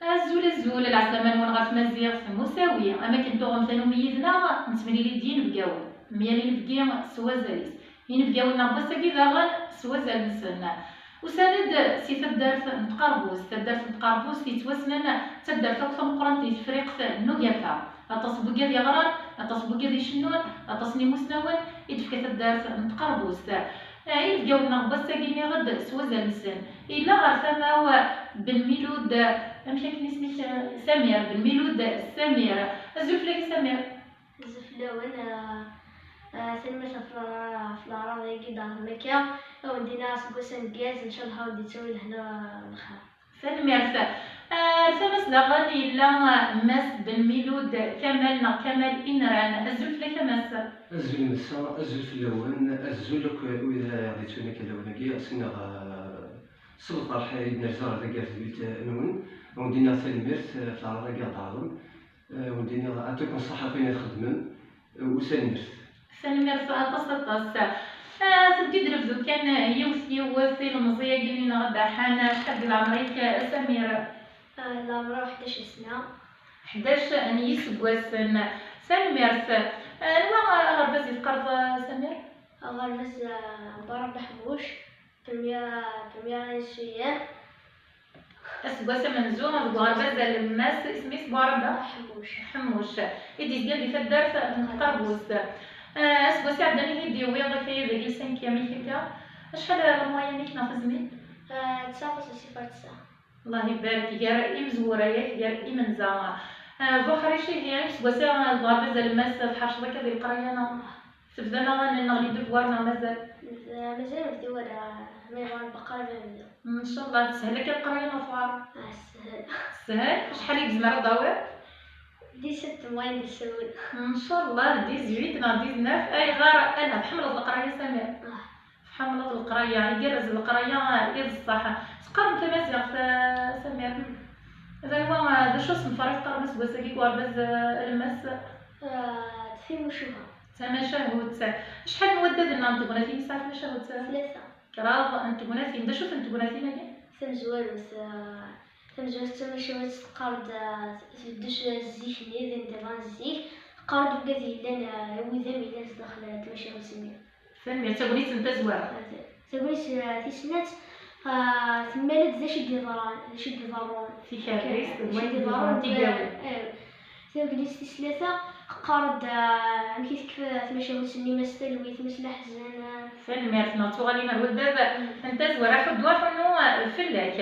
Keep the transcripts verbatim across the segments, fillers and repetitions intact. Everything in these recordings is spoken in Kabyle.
Azul, azul, lɛeslama-nwen ɣer tmaziɣt n usawi. Am akken tuɣem tanumi yid-neɣ, nettemlili-d yinebgawen. Myal inebgi s wazal-is. Inebgawen-nneɣ n wass-agi daɣen s wazal-nsen. Usan-d si taddart n Tqerbust. Taddart n Tqerbust yettwassnen d taddart akk tameqqrant di Tefriqt n Ugafa. Aṭas n wigad yeɣran, aṭas n wigad icennun, aṭas n imusnawen i d-tefka taddart n Tqerbust. Eh, inebgawen-nneɣ n wass-agi nniɣ-d s wazal-nsen. Yella ɣer tama-w Ben Milud, amek akken isem-ik? Samir, Ben Milud Samir. Azul fell-ak a Samir. Azul fell-awen, eh, eh, tanemmirt ɣef leɛra-, ɣef leɛraḍ-agi d-tɛerḍem akka. Ad wen-d-iniɣ aseggas ameggaz, ncallah ad wen-d-yettawi lehna d lxir. Tanemmirt. Eh, ar tama-s daɣen yella, eh, Mass Ben Milud Kamal neɣ Kamal Inran. Azul fell-ak a Mass. Azul massa, azul fell-awen, azul akk wid ara ɣ-d-yettwaliɣ akka lawan-agi, ass-nneɣ, eh, s lferḥ i d-nerza ɣer tagertilt-nwen, ad wen-d-iniɣ tanemmirt, eh, ɣef leɛraḍ-agi ɣ-d-tɛerḍem, eh, ad wen-d-iniɣ ɛṭikum ṣṣeḥḥa ɣef wayen i txeddmem, eh, u tanemmirt. Tanemmirt aṭas, aṭas. Eh, tebdi-d lebdu kan, eh, yiwet, yiwet, ilemẓi-agi-nni neɣ ddaḥan, acḥal di leɛmer-ik, eh, a Samir? Eh, leɛmer-iw ḥdac sna. Ḥdac n yiseggasen. Tanemmirt. Eh, anwa aɣerbaz i teqqareḍ, eh, Samir? Aɣerbaz, eh, Barab Ḥemmuc, première, première année C E M. Aseggas amenzu deg uɣerbaz alemmas, isem-is Barab Ḥemmuc. Ḥemmuc. I d-yezgan di taddart n Tqerbust. Eh, aseggas iɛeddan i d-yewwiḍ akayad-agi n cinquième-ik akka. Acḥal la moyenne-ik neɣ tazmilt? Eh, tesɛa faṣel sifar tesɛa. Allah ibarek, gar imezwura yak, gar imenza. Eh, d uḥric ihi, iseggasen deg uɣerbaz alemmas tḥerceḍ akka di leqraya neɣ? Tebdam aɣanen neɣ les devoirs neɣ mazal? Mazal ur bdiɣ ara, ma yebɣa Rebbi qrib ad bdiɣ. Ncallah, teshel akka leqraya neɣ tewɛer? Ah, teshel. Teshel? Acḥal i yezmer ad d-tawiḍ? Dix-sept moyenne de seul. Ncallah, dix-huit neɣ dix-neuf. Ayɣer ala tḥemmleḍ leqraya, Samir? Ah. Tḥemmleḍ leqraya, igerrez leqraya, i d ṣṣeḥ. Teqqarem tamaziɣt, a Samir? D anwa, d acu asenfar i teqqarem aseggas-agi deg uɣerbaz, a, alemmas? Ah, d timucuha. Tamacahut. Acḥal n waddaden neɣ n tegnatin i tesɛa tmacahut? Tlata. Kraḍ n tegnatin. D acu-tent tegnatin-agi? Tamezwarut, ah, tamezwarut d tamacahut teqqar-d, ah, tbeddu s zik-nni, d indaba n zik, teqqar-d wigad yellan, ah, wudam yellan sdaxel n tmacahut-nni. Tanemmirt, tagnit n tazwara. Tagnit, eh, tis snat, eh, temmal-d d acu i d-iḍerrun, d acu i d-iḍerrun. Tikerrist, d wayen i d-iḍerrun, tigawin. Eh, tagnit tis tlata, teqqar-d, eh, amek i tekfa tmacahut-nni, ma s talwit, ma s leḥzen, eh. Tanemmirt, neɣ d tuɣalin ar waddad n tazwara, ḥuddu aḥunnu, eh, fell-ak.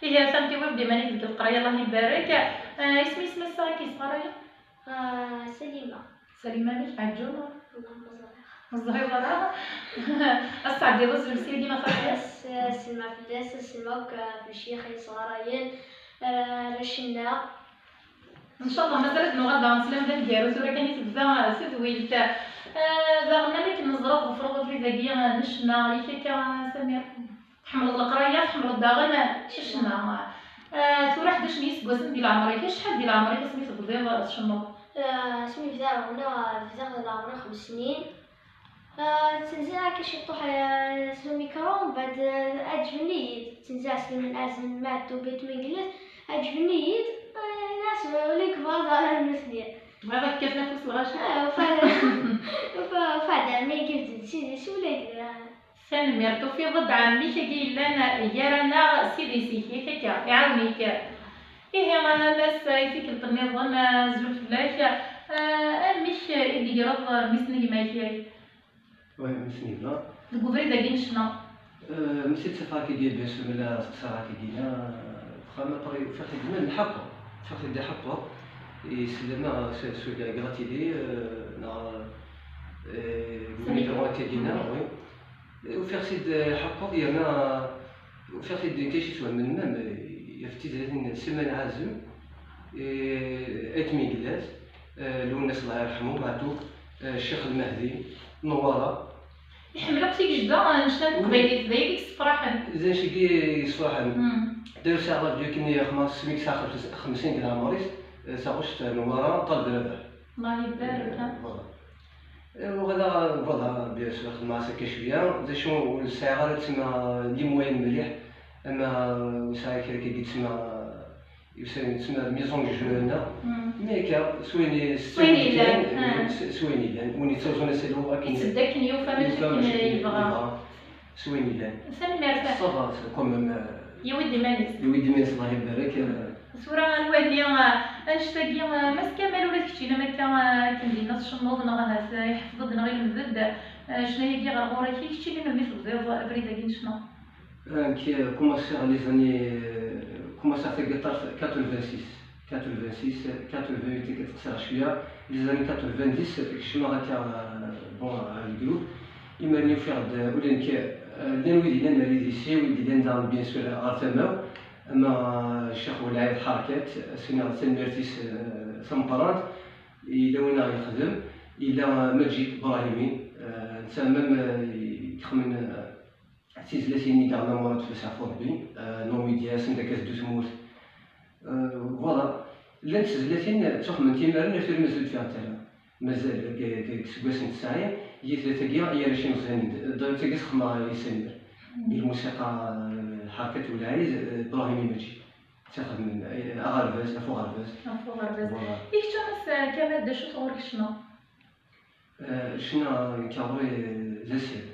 Ihi, a Samir, tiwiḍ-d iman-ik deg leqraya, Allah ibarek. Eh, isem-is massa i k-yesɣarayen? Ah, Salima. Salima amek, ɛeǧǧuma? Wellah ma ẓriɣ. Ur teẓriḍ ara? Ad s-tɛeddiḍ azul syagi neɣ xaṭi? Ad s-, ad sellmeɣ fell-as, ad sellmeɣ akk, ah, f lecyax i yesɣarayen, ah, arrac-nneɣ. Ncallah mazal ad nuɣal daɣen s lemda ngerru, tura kan i tebda, ah, tedwilt. Ah, daɣen amek neẓra tḍefreḍ abrid-agi, ah, n ccna, yak akka, ah, Samir? Tḥemmleḍ leqraya, tḥemmleḍ daɣen ccna. Ah, tura ḥdac n yiseggasen di leɛmer-ik, acḥal di leɛmer-ik asmi tebdiḍ tcennuḍ? Ah, asmi bdiɣ ɣenna, bdiɣ di leɛmer-iw xems snin. Ah, ttenziɛeɣ akka ciṭuḥ, ah, s umikru, mbeɛd, ah, ɛeǧben-iyi-d. Ttenziɛeɣ s Sliman Ɛazem, Maɛtub, Ayt Menglet, ɛeǧben-iyi-d. Ah, ini-as ula i kbaḍ ara nutni. Tebɣiḍ ad k-kkaten afus lɣaci? Ah, ufa-, ufa-, ufa-d ɛemmi i yebded s idis ula i d-, Tanemmirt, tufiḍ-d ɛemmi-k-agi yellan gar-aneɣ s idis-ik, yak akka, iɛawen-ik. Ihi, a Mass, i tikkelt nniḍen, azul fell-ak. Ah, amek i d-tegreḍ mmi-s n gma-k? Wa, mmi-s n gma. Deg ubrid-agi n ccna. Eh, mi s-id-ttafeɣ akkagi, bien sûr, mi la seqsaɣ akkagi, eh, deg uxxam, après, ufiɣ-t-id mel nḥeṭṭeɣ. Ufiɣ-t-id iḥeṭṭeɣ. Yeslam-aɣ s, s, deg la télé, eh, neɣ, eh, deg le micro akkagi-nni, oui. Eh, ufiɣ-t-id, eh, iḥeṭṭeɣ, yerna, eh, ufiɣ-t-id kan cwiṭ même, eh, ɣef tizlatin n Sliman Ɛazem, eh, Ayt Menglet, eh, Lwennas, Allah yerḥmu, Maɛtub, eh, Ccix Lmehdi, Newwara. Iḥemmel akk tigejda n ccna n teqbaylit, d ayagi i yessefraḥen. D acu i yessefraḥen. Mm. D'ailleurs, sɛiɣ la vidéo-nni, xmas, asmi yesɛa xemsin deg leɛmer-is, eh, taɣect n Newwara, Ṭaleb Rabeḥ. Allah ibarek. Eh, voilà. Eh, u ɣada, voilà, bien sûr, xedmeɣ-as akka cwiya. D acu, ur sɛiɣ ara tma les moyens mliḥ, ama ur sɛiɣ kra akka tma, Yusa-d yettnadi mise en jeu-nneɣ. Mm. Mi akka, s wayen i, s wayen yellan, ah. S, s wayen yellan. Win yettaẓun asalu akken yetteddu akken yufa, mačči akken yebɣa. S wayen yellan. Tanemmirt. Ça va, c'est quand même, euh, yewwi-d iman-is. Yewwi-d iman-is, Allah ibarek, euh. Tura ad nwali, euh, annect-agi, euh, Mass Kamal, ula d keččini am akka, euh, akken dinna tcennuḍ, neɣ ahat, euh, iḥfeḍ-d neɣ ilemded, euh, ccna-agi ɣer ɣur-k, i keččini melmi tebdiḍ abrid-agi n ccna? Nekk, euh, commencé les années, euh, commencé à quatre-vingt-six, quatre-vingt-six, quatre-vingt-huit, les années quatre-vingt-dix, kecmeɣ akka, euh, bon, à le groupe. Imir-nni ufiɣ-d, euh, ula nekk, euh, llan wid yellan ar idis-iw, wid yellan daɣen, bien sûr, ɣer tama-w, ama, euh, Ccix Welɛid Ḥerkat, as-iniɣ tanemmirt-is, euh, tameqqrant, yella win aɣ-yexdem, yella, euh, Maǧid Brahimi, euh, netta même, euh, yexmen, euh, tizlatin i daɣen Amur ad tfes ɣef Rebbi, euh, Numidia, Send akka teddu tmurt. Euh, voilà. Llant tezlatin ttwaxdment imiren, ar tura mazal ur d-ffɣent ara. Mazal, deg, deg, deg iseggasen n tesɛin, i tlata-agi i arrac imeẓyanen. D-, d-, tagi sexma i Samir. Mm. I lmusiqa, euh, Ḥerkat Welɛid, euh, Brahim Imaǧi. Ttwaxedmen, euh, aɣerbaz, ɣef uɣerbaz. Ɣef uɣerbaz. Voilà. I kečč a Mass Kamal, d acu-t ɣur-k ccna? Eh, ccna, nekk ɣur-i d asirem.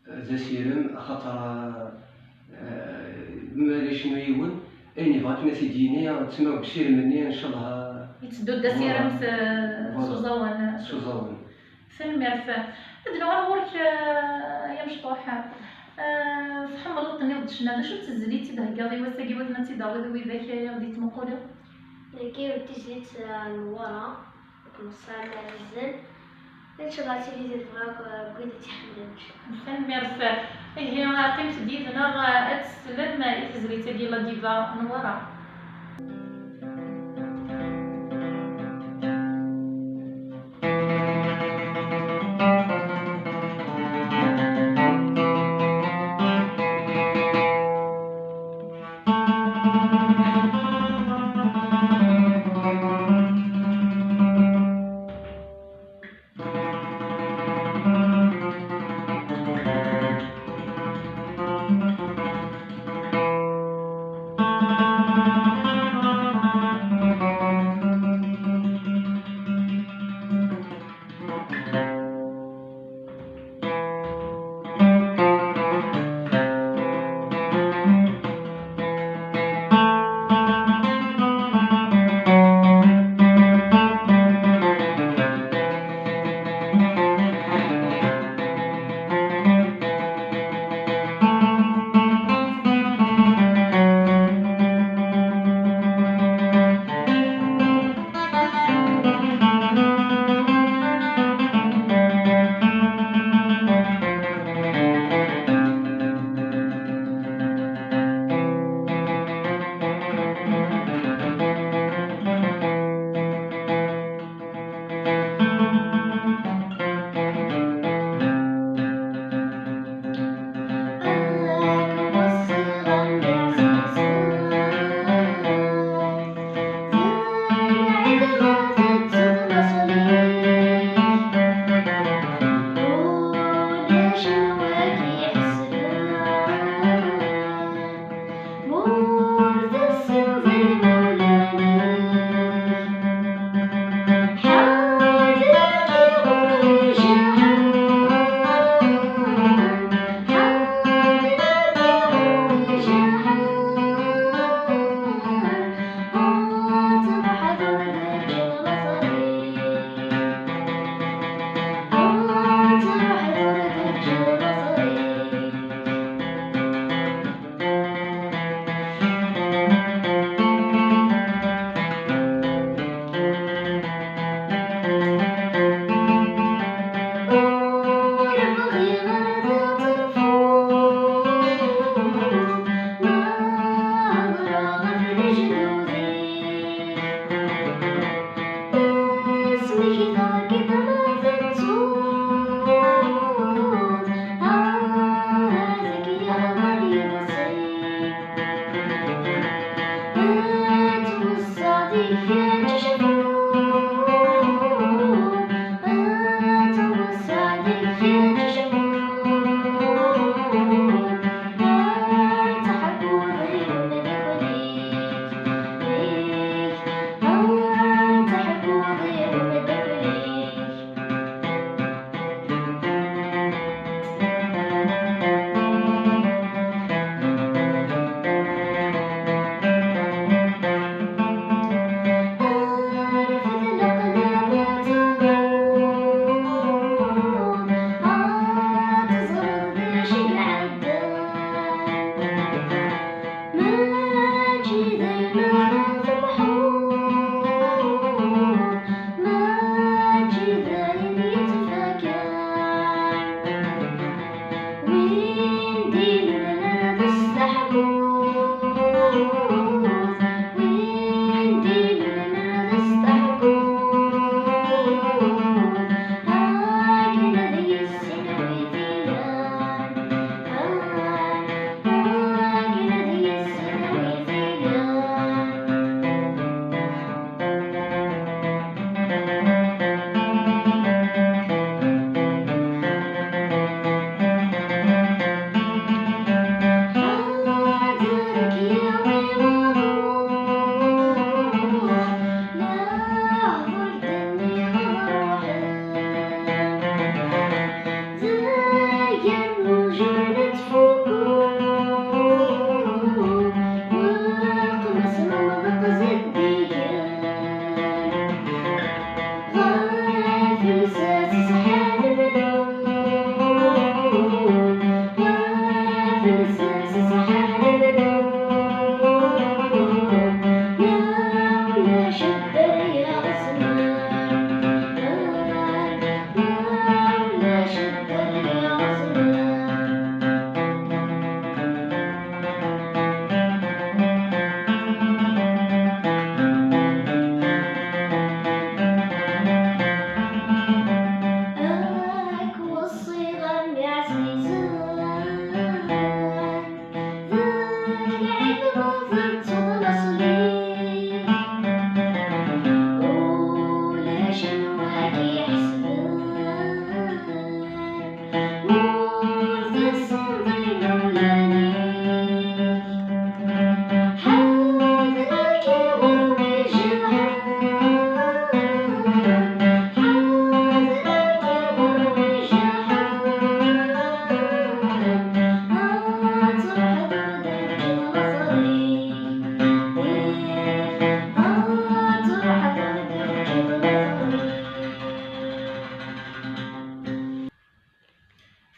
D asirem, axaṭer, eh, mi ara yecnu yiwen, ayen yebɣa akken ad t-id-yini, ttma deg usirem-nni, ncallah. Yetteddu-d d asirem s, voilà, s uẓawan. S uẓawan. Tanemmirt. Ad nuɣal ɣur-k, eh, ay amecṭuḥ. Eh, tḥemmleḍ, tenniḍ-d ccna, d acu n tezlit i d-theggaḍ i wass-agi, wakken ad tt-id-tawiḍ i widak i ɣ-d-yettmuqqulen? Dagi d tizlit, eh, n Newwara. Neṣṣan azzel. Ncallah ad tili di lebɣi akk n wid i tt-iḥemmlen. Tanemmirt. Ihi, qqimet-d yid-neɣ ad teslem i tezlit-agi, La Diva Newwara.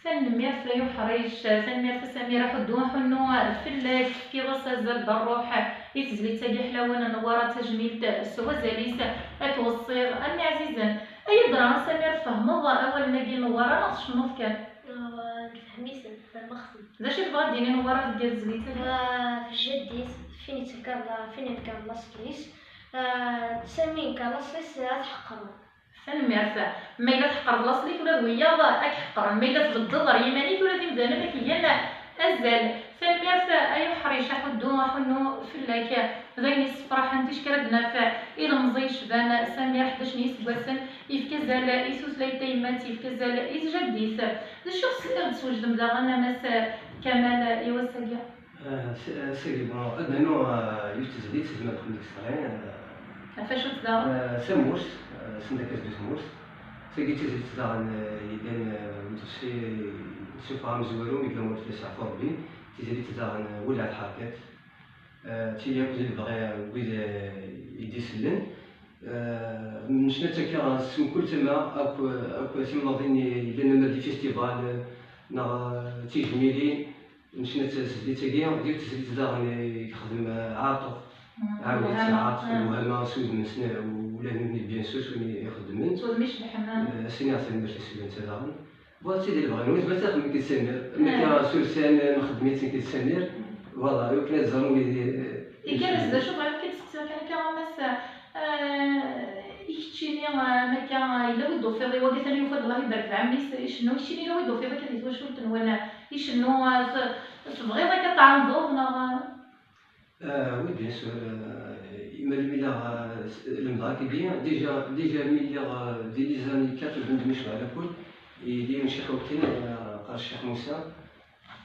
Tanemmirt ay uḥric, tanemmirt a Samir Aḥuddu Aḥunnu, fell-ak tefkiḍ-as azal d ṛṛuḥ i tezlit-agi ḥlawen, Newwara tajmilt s wazal-is, ad k-weṣṣiɣ a mmi ɛzizen. Ay adra a Samir, tfehmeḍ awalen-agi n Newwara neɣ tcennuḍ kan? Nefhem-iten, fehmeɣ-ten. D acu i tebɣa ad d-tini Newwara deg tezlit-agi? Ɣef jaddi-s, fin yettenkar, fin yenker laṣel-is, d Sami yenker laṣel-is ad t-ḥeqren. Tanemmirt. Ma yella tḥeqqreḍ laṣel-ik, ula d wiyaḍ ad k-ḥeqren. Ma yella tbeddeḍ ɣer yiman-ik, ula d imdanen ad k-gen azal. Tanemmirt ay uḥric, aḥuddu, aḥunnu fell-ak. D ayen yessefraḥen, ticki ara d-naf ilemẓi yecban Samir, ḥdac n yiseggasen, yefka azal i tutlayt tayemmat, yefka azal i tjaddit. D acu i d-teswejdem daɣen a Mass Kamal i wass-agi? Ah, s-, ah, sagi, bon, ad nernu, ah, yiwet tezlit, tezmer ad txemmem deg-s tɣi, ah, ɣef acu-tt daɣen? Ah, tamurt, ah, send akka teddu tmurt. Tagi d tizlit daɣen, ah, yellan, ah, mettufi, sufeɣ amezwaru, mi yella wul fell-as yeɛfu Rebbi. Tizlit daɣen, ah, wulɛet ḥerkat. Ah, tili akk d lebɣi n wid, ah, i d-isellen. Ah, necna-tt akka s mkul tama, akk, akk timnaḍin yellan ama di festival, neɣ, ah, tijmilin. Necna-tt tezlit-agi, d yiwet tezlit daɣen i yexdem, ah, Ɛaṭef. Mm, Ɛawed Lewhama. Ɛaṭef, mm. Lewhama, s wudem-nsen, ula d nutni, bien sûr, s win i ixeddmen. S wudem icebḥen, ah. Eh, as-iniɣ tanemmirt i tsellant-a daɣen. Bon, d tid i lebɣi-nwen, ma tafem nekk d Samir. Mm. Nekk, ah, s ursan, eh, nxeddem-itt nekk d Samir. Mm. Voilà, i wakken ad ẓren wid i, eh, igerrez, d acu bɣiɣ ad k-id-seqsiɣ kan akka, a Mass, eh, i keččini, eh, ma akka, eh, yella wi d-tufiḍ i wagi, tani yufa-d Allah ibarek d ɛemmi-s, icennu, i keččini yella wi d-tufiḍ akka di twacult-nwen, eh, icennu, eh, t-, tebɣiḍ akka ad tɛandeḍ, neɣ, eh? Ah, oui, bien sûr. Euh, imal mi lliɣ, euh, s-, lemdeɣ akk-agi, déjà, déjà mi lliɣ, euh, di les années quatre-vingt-dix, mi cebɛeɣ lakul, yella yiwen ccix wakken, euh, qqaren Ccix Musa,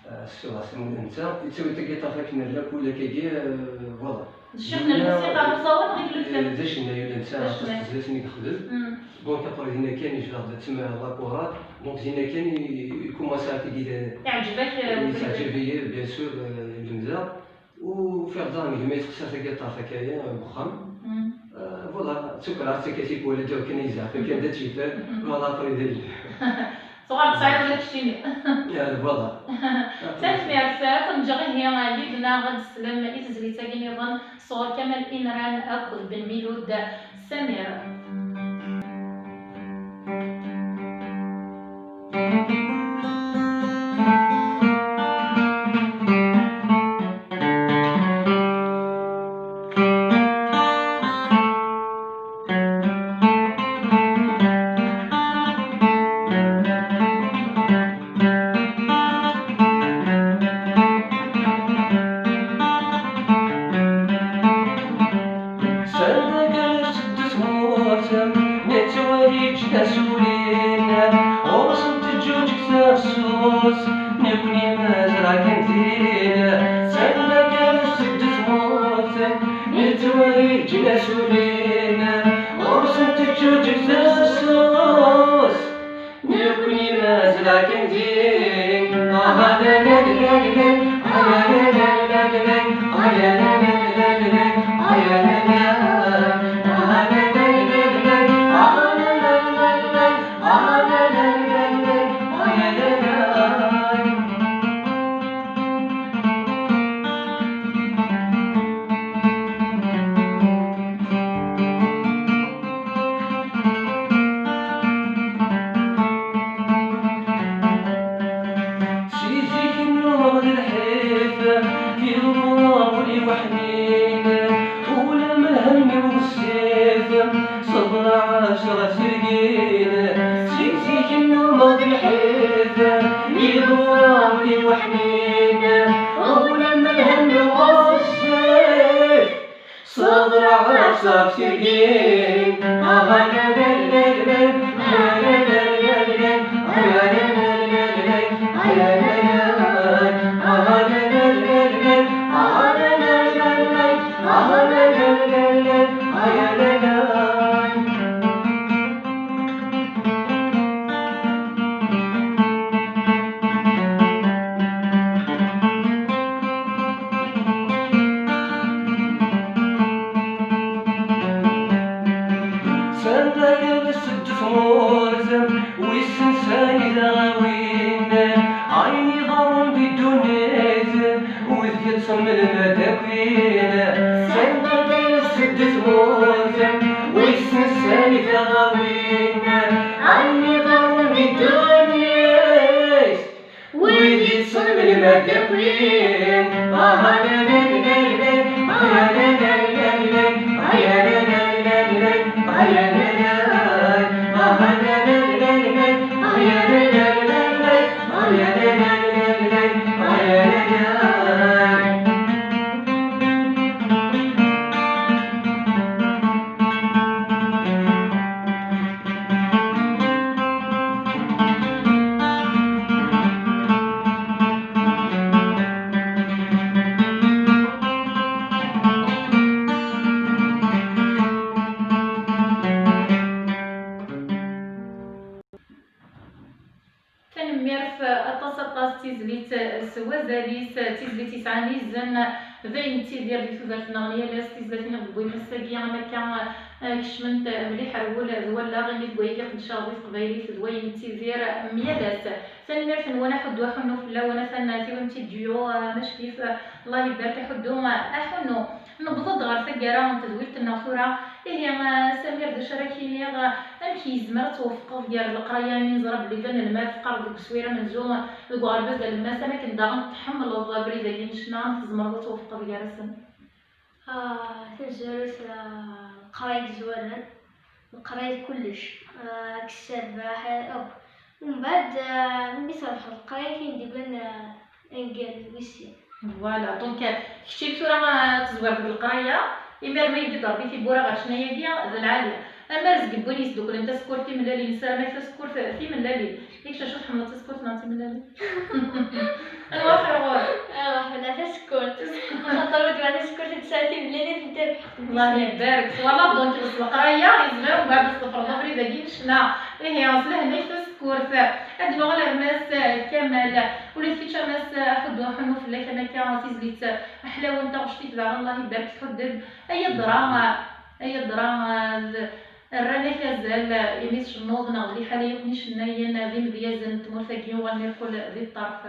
euh, s-, s-, netta, yettawi tagiṭart akken ar lakul akkagi, euh, voilà. D ccix n lmusiqa n uẓawan neɣ i yellan? Euh, d acennayu netta, aṭas n tezlatin i yexdem. Mm. Donc, après, dinna kan, yejbeɣ-d tma la chorale. Donc, dinna kan, i, i commencé akkagi, euh, iɛǧeb-ak, euh, i, webrid? Teɛǧeb-iyi, bien sûr, euh, lemdeɣ. Ufiɣ daɣen gma yettqeṣṣir tagiṭart akka-ya deg uxxam. Mm. Euh, voilà, d tukerḍa, d takka tikwal, ad d-awiɣ kan ayezɛef, akken d at jifan, mm, voilà, après d ayla. Tuɣal tesɛiḍ ula d keččini. Euh, voilà. Tanemmirt, ad ken-ǧǧeɣ ihi yid-neɣ ad d-teslem i tezlit-agi niḍen sɣur Kamal Imran akked Ben Milud Samir. Sanda kan seg tmurt, nettwali leǧnas ulin, ɣur-sen teǧǧuǧeg tefsus. Nekkni mazal akken din. Si zik nnuɣeɣ d lḥif, tiɣuri ur iweḥnin, ula ma lhemm-iw ɣezzif, ṣebreɣ ɛaceɣ tirgin. Si zik nnuɣeɣ d lḥif, tiɣuri ur iweḥnin, ula ma lhemm-iw ɣezzif. Ṣebreɣ ɣef tirgin. Sanda kan seg tmurt, wissen sani d aɣawin, ayen iḍerrun di ddunit, wid yeṭṭsen melma d-akkin. Sanda kan seg tmurt, wissen sani d aɣawin, ayen iḍerrun di ddunit. Wid yeṭṭsen melma d-akkin. Tanemmirt aṭas, aṭas. Tizlit s wazal-is, tizlit yesɛan izen, d ayen nettidir di tudert-nneɣ n yal ass. Tizlatin i ɣ-d-wwin ass-agi, am akka, eh, kecment mliḥ ar wul d wallaɣ, imi deg wayagi qeddceɣ di teqbaylit d wayen nettidir m yal ass. Tanemmirt-nwen, aḥuddu aḥunnu fell-awen, atan tiwimt-id duo, eh, mačkif, eh, Allah ibarek, aḥuddu, eh, aḥunnu. Newweḍ-d ɣer taggara n tedwilt-nneɣ tura. Ihi, eh, Samir, d acu ara k-iniɣ, eh, amek yezmer ad twefqeḍ gar leqraya imi neẓra belli d anelmad, teqqareḍ deg uswir amenzu, eh, deg uɣerbaz d alemmas, am akken daɣen tḥemmleḍ abrid-agi n ccna, amek tzemreḍ ad twefqeḍ gar-asen? Ah, tamezwarut, ah, leqraya i yezwaren, leqraya d kullec, ah, ad k-tesserbeḥ, ah, akk. Umbeɛd, ah, mi trebḥeḍ leqraya, ayen d-iban, ah, angal wis sin. Voilà, donc, ah, keččini tura, ah, tezwireḍ deg leqraya, imir ma yewwi-d Rebbi tiwwura ɣer ccna-agi, d lɛali. Amar zg n win yesduklen tasekkurt timellalin, nessaram-ak tasekkurt timellalin. I kečč acu tḥemmleḍ, tasekkurt neɣ timellalin? Anwa axir ɣur-k? Anwa ḥemmleɣ tasekkurt. Axaṭer ma d-tebɣa tasekkurt ad tesɛu timellalin ad tent-terbeḥ. Allah ibarek. Twalaḍ, donc, s leqraya yezmer umbeɛd ad tḍefreḍ abrid-agi n ccna. Ihi, s lehna-k tasekkurt. Ad d-nuɣal ar Mass Kamal. Ula d kečč a Mass Ḥuddu, ḥunnu fell-ak am akka tizlit ḥlawen, taɣect-ik daɣen, Allah ibarek, tḥudded. Ay adra, ay adra, d Rran-ak azal imi tcennuḍ, neɣ d liḥala yakk n icennayen d imedyazen n tmurt-agi uɣalen irkul di ṭṭerf?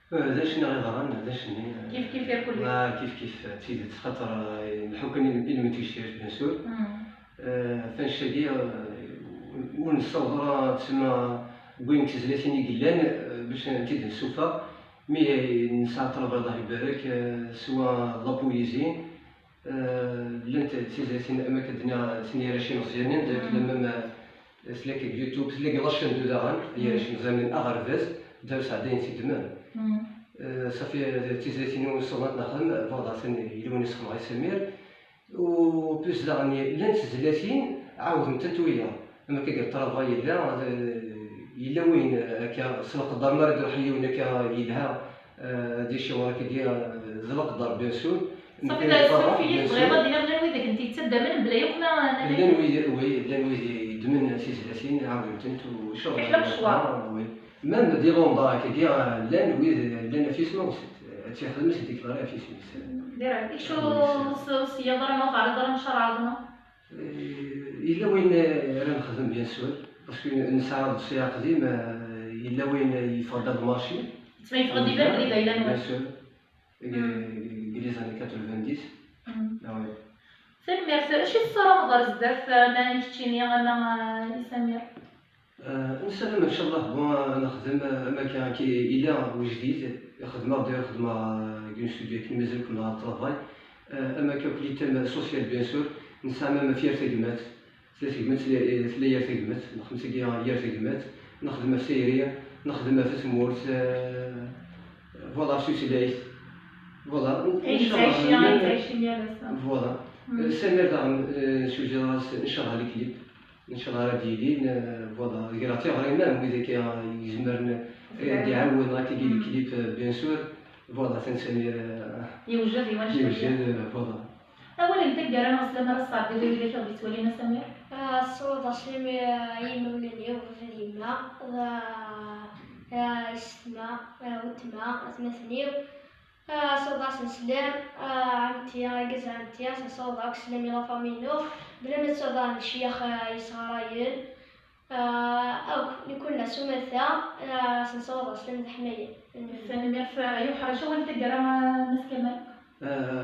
Eh, d acu i ɣ-iḍran, d acu-nni? Kif kif irkul di ṭṭerf. Ah, kif kif, d tidet, xaṭer, eh, lḥukam i, i lmetgecciret, bien sûr. Mm. Eh, tanect-agi, eh, ur nessaweḍ ara ad tsemma n wayen n tezlatin i yellan, eh, bac ad tent-id-nessufeɣ. Mi, eh, nesɛa ṭṭlaba, Allah ibarek, eh, swa d la poésie, Eh, llant tizlatin, am akka d-nniɣ, tin i arrac imeẓyanen, d akken, mm, lamma, eh, tella deg YouTube, tella deg la chaîne deux daɣen, i arrac imeẓyanen aɣerbaz, d aru sɛeddayen-t-id mem. Mm. Eh, safi, eh, tizlatin-inu ṣṣuḍant neɣ xdem, bɣiɣ daɣen yella win i sexdmeɣ i Samir. U plus daɣen, llant tezlatin, ɛawdent-tent wiyaḍ. Am akka deg ṭṭraba yella, eh, yella win, eh, akka, s leqder mi ara d-iruḥ yiwen akka yelha, Ad yecci ɣur-k-agi d leqder, bien sûr. Safi, la surfiyet, bɣiɣ ad d-iniɣ llan wid akken t-yettaddamen mebla yakk ma. Llan wid, oui, llan wid yeddmen tizlatin, ɛawden-tent u ccɣel. Fiḥel akecwar. Oui. Même di Londres, akkagi, llan wid llan ɣef yisem-is, ad tt-yexdem, ad tt-yedikleri ɣef yisem-is. Direct. Ikcu s-, s-, yeḍra ma ur teɛriḍ ara ncerɛeḍ, non? Yella wayen ara nexdem, bien sûr, parce que nesɛa dossier aqdim, yella wayen yeffeɣ-d ad marché. Yettma yeffeɣ-d iban belli d ayla-nwen. Bien sûr. Deg les années quatre-vingt-dix. Ah ouais. Tanemmirt. Acu i tessarameḍ ɣer zdat, ama i keččini ama i Samir? Nessaram ncallah, bon, ad nexdem, am akka, ki yella ujdid, xedmeɣ, d xedmeɣ deg un studio akken mazal ken ɣer travail, am akka, akk les thèmes social, bien sûr, nesɛa même ɣef yir tagmat, tella tegmat, tella yir tagmat, nexdem tagi yir tagmat, nexdem ɣef tayri, nexdem ɣef tmurt, voilà, ɣef tutlayt, voilà. Ayen ttɛicin, ayen ttɛicin yal ass. Voilà. Samir daɣen, sujiɣ-as ncallah les clips. Ncallah ara d-yilin, voilà, greɣ tiɣri, même wid akka yezmren ad d-iɛawen akka deg les clips, bien sûr, voilà, atan Samir yewjed i wanect-agi. Yewjed, voilà. Awal n taggara neɣ sslam ara tesɛeddiḍ i widak i ɣ-d-yettwalin a Samir? Ssawḍeɣ sslam i yimawlan-iw, baba d yemma, d yessetma, weltma, atmaten-iw. Sawḍeɣ-asen sslam, ɛemti, argaz n ɛemti, ad sen-sawḍeɣ akk sslam i la famille-inu, bla ma ttawḍeɣ lecyax yesɣarayen, akk, nekk ula s umata, ad sen-sawḍeɣ sslam d leḥmadi. Tanemmirt. Ay uḥric, awal n taggara, Mass Kamal.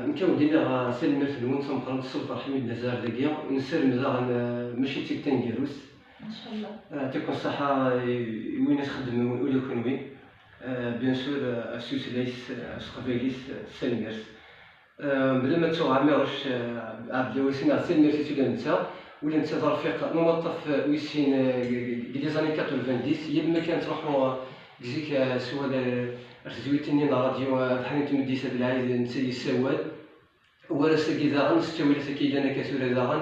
Nekk ad wen-d-iniɣ tanemmirt-nwen tameqqrant s lferḥ imi d-nazar dagi, nessarem daɣen mačči d tikkelt taneggarut. Ncallah. Yeɛṭikum ṣṣeḥḥa i win i txeddmem ula d kenwi. Bien sûr, ɣef tutlayt, ɣef teqbaylit, tanemmirt. Mebla ma ttuɣ Ɛmiruc Ɛebdelwasin, tanemmirt-is ula d netta, ula d netta d arfiq n umaṭṭaf wis sin deg les années quatre-vingt-dix, yal mi akka nettruḥu deg zik s wawal ar tezwilt-nni n ṛṛadyu, abeḥri n tmeddit Belɛid, netta yessawal. War ass-agi daɣen, s ttawil ass-agi yellan akka tura daɣen,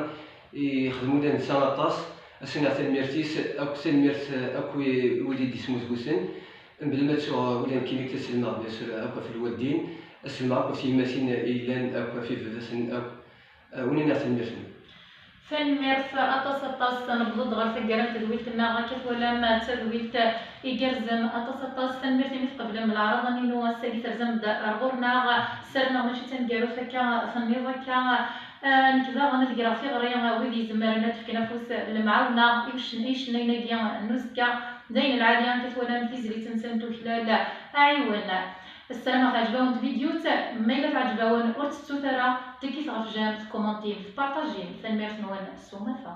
ixdem ula d netta aṭas, ad s-iniɣ tanemmirt-is, akk tanemmirt akk i wid i d-ismuzguten, mebla ma ttuɣ ula d nekkini ad sellmeɣ, bien sûr, akk ɣef lwaldin, ad sellmeɣ akk ɣef tyemmatin i yellan, akk ɣef ibabaten, akk, ad wen-iniɣ tanemmirt-nwen. Tanemmirt aṭas, aṭas. Newweḍ-d ɣer taggara n tedwilt-nneɣ, akka twalam, d tadwilt igerrzen aṭas, aṭas. Tanemmirt imi tqeblem leɛraḍa-inu ass-agi, terzam-d ar ɣur-neɣ. Ssarameɣ mačči d taneggarut akka tenniḍ akka. Nekk daɣen ad greɣ tiɣri, wid izemren ad d-fken afus n lemɛawna i ucen-, i icennayen-agi n uzekka. D ayen lɛali, akka twalam, tizlit-nsen tuklal aɛiwen. Ssarameɣ teɛǧeb-awen tvidyut. Ma yella teɛǧeb-awen, ur tettut ara, tikkit ɣef j'aime, tkumantim, tpartajim. Tanemmirt-nwen s umata.